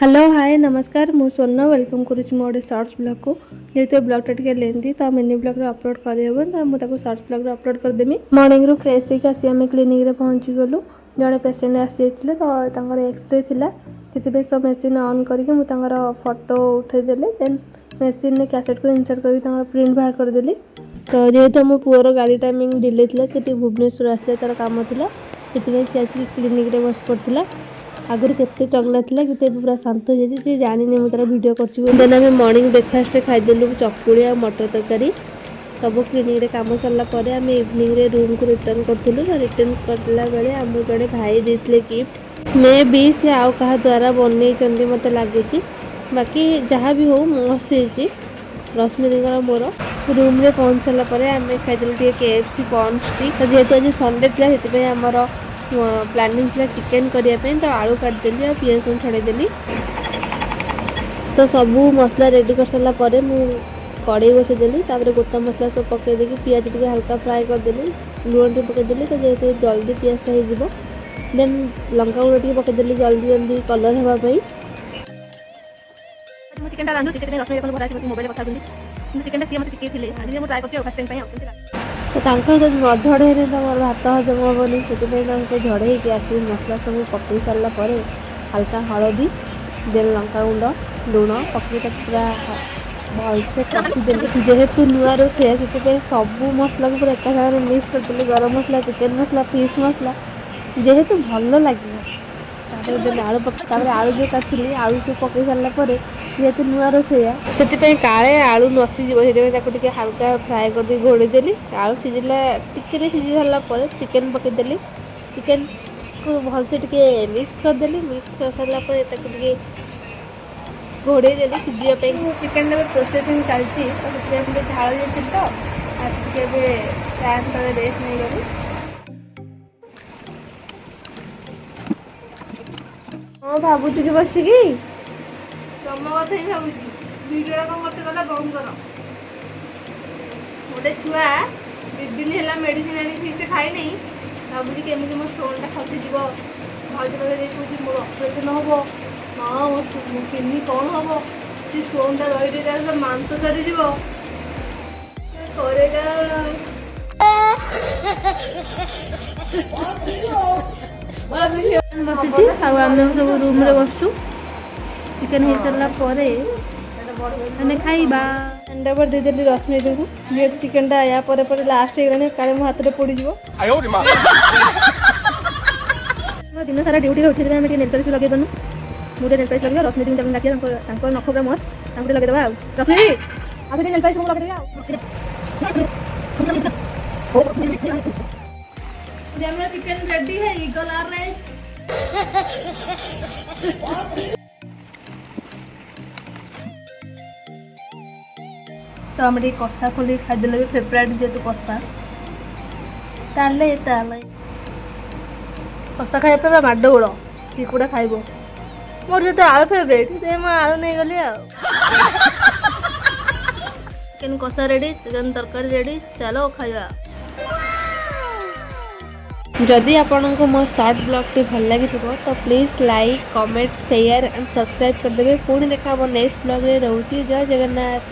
Hello, ହାଏ, ନମସ୍କାର। ମୁଁ ସ୍ୱର୍ଣ୍ଣ welcome କରୁଛି ମୋ ଗୋଟେ ସର୍ଟସ୍ ବ୍ଲଗ୍କୁ। ଯେହେତୁ ଏ ବ୍ଲଗ୍ଟା ଟିକେ ଲେନ୍ଥି, ତ ମିନି ବ୍ଲଗ୍ରେ ଅପଲୋଡ଼ କରିହେବନି, ତ ମୁଁ ତାକୁ ସର୍ଟସ୍ ବ୍ଲଗ୍ରେ ଅପଲୋଡ଼ କରିଦେବି। ମର୍ଣ୍ଣିଂରୁ ଫ୍ରେଶ୍ ହେଇକି ଆସି ଆମେ କ୍ଲିନିକ୍ରେ ପହଞ୍ଚିଗଲୁ। ଜଣେ ପେସେଣ୍ଟ ଆସିଯାଇଥିଲେ, ତ ତାଙ୍କର ଏକ୍ସରେ ଥିଲା। ସେଥିପାଇଁ ସବୁ ମେସିନ୍ ଅନ୍ କରିକି ମୁଁ ତାଙ୍କର ଫଟୋ ଉଠାଇଦେଲି। ଦେନ୍ ମେସିନ୍ରେ କ୍ୟାସେଟ୍କୁ ଇନସର୍ଟ କରିକି ତାଙ୍କର ପ୍ରିଣ୍ଟ ବାହାର କରିଦେଲି। ତ ଯେହେତୁ ଆମ ପୁଅର ଗାଡ଼ି ଟାଇମିଂ ଡିଲେ ଥିଲା, ସେଠି ଭୁବନେଶ୍ୱର ଆସିଲେ ତା'ର କାମ ଥିଲା, ସେଥିପାଇଁ ସେ ଆସିକି କ୍ଲିନିକ୍ରେ ବସି ପଡ଼ିଥିଲା। ଆଗରୁ କେତେ ଚଗଲା ଥିଲା, କିନ୍ତୁ ଏବେ ପୁରା ଶାନ୍ତ ହେଇଯାଇଛି। ସେ ଜାଣିନି ମୁଁ ତା'ର ଭିଡ଼ିଓ କରୁଛି ବୋଲି। ଦେନ୍ ଆମେ ମର୍ଣ୍ଣିଂ ବ୍ରେକଫାଷ୍ଟରେ ଖାଇଦେଲୁ ଚକୁଳି ଆଉ ମଟର ତରକାରୀ। ସବୁ କ୍ଲିନିକ୍ରେ କାମ ସରିଲା ପରେ ଆମେ ଇଭିନିଂରେ ରୁମ୍କୁ ରିଟର୍ନ କରୁଥିଲୁ। ତ ରିଟର୍ନ କଲା ବେଳେ ଆମକୁ ଜଣେ ଭାଇ ଦେଇଥିଲେ ଗିଫ୍ଟ। ମେ ବି ସେ ଆଉ କାହା ଦ୍ୱାରା ବନେଇଛନ୍ତି ମୋତେ ଲାଗୁଛି। ବାକି ଯାହା ବି ହଉ, ମସ୍ତ ହେଇଛି। ରଶ୍ମିଙ୍କର ମୋର ରୁମ୍ରେ ପହଞ୍ଚି ସାରିଲା ପରେ ଆମେ ଖାଇଥିଲୁ ଟିକେ କେଏଫସି କର୍ନ ଷ୍ଟିକ୍। ତ ଯେହେତୁ ଆଜି ସଣ୍ଡେ ଥିଲା, ସେଥିପାଇଁ ଆମର ପ୍ଲାନିଂ ଥିଲା ଚିକେନ୍ କରିବା ପାଇଁ। ତ ଆଳୁ କାଟିଦେଲି ଆଉ ପିଆଜ ରସୁଣ ଛଡ଼େଇଦେଲି। ତ ସବୁ ମସଲା ରେଡ଼ି କରିସାରିଲା ପରେ ମୁଁ କଡ଼େଇ ବସେଇଦେଲି। ତାପରେ ଗୋଟା ମସଲା ସବୁ ପକାଇ ଦେଇକି ପିଆଜ ଟିକେ ହାଲକା ଫ୍ରାଏ କରିଦେଲି, ଲୁଣ ଟିକେ ପକାଇଦେଲି। ତ ଯେହେତୁ ଜଲ୍ଦି ପିଆଜଟା ହେଇଯିବ, ଦେନ୍ ଲଙ୍କା ଗୁଣ୍ଡ ଟିକେ ପକାଇଦେଲି ଜଲ୍ଦି ଜଲ୍ଦି କଲର୍ ହେବା ପାଇଁ। ମୁଁ ଚିକେନଟା ରାନ୍ଧୁଛି, ସେଥିପାଇଁ ରଶ୍ମି ଦେଖନ୍ତୁ ଘରେ ଆସି ବସି ମୋବାଇଲରେ କଥା ହେଉଛନ୍ତି। କିନ୍ତୁ ଚିକେନଟା ସିଏ ମୋତେ ଶିଖେଇଥିଲେ। ଆଜି ମୁଁ ଟ୍ରାଏ କରୁଛି ଆଉ ଫାର୍ଷ୍ଟ ଟାଇମ୍ ପାଇଁ। ଆଉ କେମିତି ଲାଗେ? ତ ତାଙ୍କ ସହିତ ନ ଝଡ଼େଇଲେ ତ ମୋର ଭାତ ହଜମ ହେବନି। ସେଥିପାଇଁ ତାଙ୍କୁ ଝଡ଼େଇକି ଆସିକି ମସଲା ସବୁ ପକାଇ ସାରିଲା ପରେ ହାଲକା ହଳଦୀ, ଦେନ୍ ଲଙ୍କାଗୁଣ୍ଡ, ଲୁଣ ପକାଇ ତାକୁ ପୁରା ଭଲସେ କଷିଦେଲି। ଯେହେତୁ ନୂଆ ରୋଷେଇଆ, ସେଥିପାଇଁ ସବୁ ମସଲାକୁ ପୁରା ଏକା ସାଙ୍ଗରେ ମିକ୍ସ କରିଦେଲି, ଗରମ ମସଲା, ଚିକେନ୍ ମସଲା, ଫିସ୍ ମସଲା, ଯେହେତୁ ଭଲ ଲାଗିବ। ତାପରେ ଦେନ୍ ଆଳୁ, ତାପରେ ଆଳୁ ଯେଉଁ କାଟିଥିଲି, ଆଳୁ ସବୁ ପକାଇ ସାରିଲା ପରେ, ଯେହେତୁ ନୂଆ ରୋଷେଇଆ, ସେଥିପାଇଁ କାଳେ ଆଳୁ ନ ସିଝିବ, ସେଥିପାଇଁ ତାକୁ ଟିକେ ହାଲକା ଫ୍ରାଏ କରିଦେଇ ଘୋଡ଼େଇ ଦେଲି। ଆଳୁ ସିଝିଲା, ଟିକେ ସିଝି ସାରିଲା ପରେ ଚିକେନ୍ ପକାଇଦେଲି। ଚିକେନ୍କୁ ଭଲସେ ଟିକେ ମିକ୍ସ କରିଦେଲି। ମିକ୍ସ କରିସାରିଲା ପରେ ତାକୁ ଟିକେ ଘୋଡ଼େଇ ଦେଲି ସିଝିବା ପାଇଁ। ଚିକେନ୍ଟା ଏବେ ପ୍ରୋସେସିଂ ଚାଲିଛି, ତ ସେଥିପାଇଁ ମୁଁ ଟିକେ ଝାଳ ଯାଇଥିଲି, ତ ଆସିକି ଟିକେ ଏବେ ଫ୍ୟାନ୍ ତଳେ ରେଷ୍ଟ ନେଇଗଲି। ହଁ, ଭାବୁଛୁ କି ବସିକି ତମ କଥା ହିଁ ଭାବୁଛି। ଭିଡ଼ିଓଟା କ'ଣ କରତେ ଗଲା, ବନ୍ଦ କର। ଗୋଟେ ଛୁଆ 2 ଦିନ ହେଲା ମେଡ଼ିସିନ ଆଣି ଠିକ୍ ସେ ଖାଇନି। ଭାବୁଛି କେମିତି ମୋ ଷ୍ଟୋନ୍ଟା ଖସିଯିବ। ଭାଉଜ ପାଖରେ ଯାଇ କହୁଛି, ମୋର ଅପରେସନ୍ ହବ, ହଁ, ମୋ କିଡ଼ନୀ କ'ଣ ହବ, ସେ ଷ୍ଟୋନ୍ଟା ରହି ରହି ତାର ତ ମାଂସ ସରିଯିବ କରେଗା। ବସିଛି ଆଉ ଆମେ ସବୁ ରୁମ୍ରେ ବସିଛୁ। ଚିକେନ୍ ହେଇସାରିଲା ପରେ ଆମେ ଖାଇବା। ହ୍ୟାଣ୍ଡ ଓଭର ଦେଇଦେଲି ରଶ୍ମି ଦିଦିଙ୍କୁ, ଯେହେତୁ ଚିକେନଟା ୟା ପରେ ପରେ ଲାଷ୍ଟ ହେଇଗଲାଣି, କାଳେ ମୋ ହାତରେ ପୋଡ଼ିଯିବ। 哎呦我的妈！ ଆମର ଦିନ ସାରା ଡ୍ୟୁଟି ରହୁଛି, ସେଥିପାଇଁ ଆମେ ଟିକେ ନେଲ୍ ପଲିସ୍ ଲଗେଇ ପାରୁନୁ। ମୁଁ ଟିକେ ନେଲ୍ ପଲିସ୍ ଲଗେଇବା, ରଶ୍ମି ଦିଦିଙ୍କୁ ତାଙ୍କୁ ଡାକିବା। ତାଙ୍କର ନଖ ପୁରା ମସ୍ତ, ତାଙ୍କୁ ଟିକେ ଲଗେଇଦେବା। ଆଉ ରଶ୍ମି ଦିଦି, ଆଉ ଟିକେ ନେଲ୍ ପଲିସ୍ ମୁଁ ଲଗେଇଦେବି। ଆଉ ଆମର ଚିକେନ ରେଡି ହେଇଗଲା ରେ। ତ ଆମେ ଟିକେ କଷା ଖୋଲିକି ଖାଇଦେଲେ ବି, ଫେଭରାଇଟ୍ ଯେହେତୁ କଷା। ତାହେଲେ ତାହେଲେ କଷା ଖାଇବା ପାଇଁ ପୁରା ମାଡ଼ଗୋଳ, କିଏ କୋଉଟା ଖାଇବ। ମୋର ଯେହେତୁ ଆଳୁ ଫେଭରାଇଟ୍, ସେଥିପାଇଁ ମୁଁ ଆଳୁ ନେଇଗଲି। ଆଉ ଚିକେନ କଷା ରେଡ଼ି, ଚିକେନ ତରକାରୀ ରେଡ଼ି, ଚାଲ ଖାଇବା। ଯଦି ଆପଣଙ୍କୁ ମୋ ସର୍ଟ ବ୍ଲଗ୍ଟି ଭଲ ଲାଗିଥିବ, ତ please like, comment, share and subscribe କରିଦେବେ। ପୁଣି ଦେଖା ହେବ ନେକ୍ସଟ ବ୍ଲଗ୍ରେ। ରହୁଛି, ଜୟ ଜଗନ୍ନାଥ।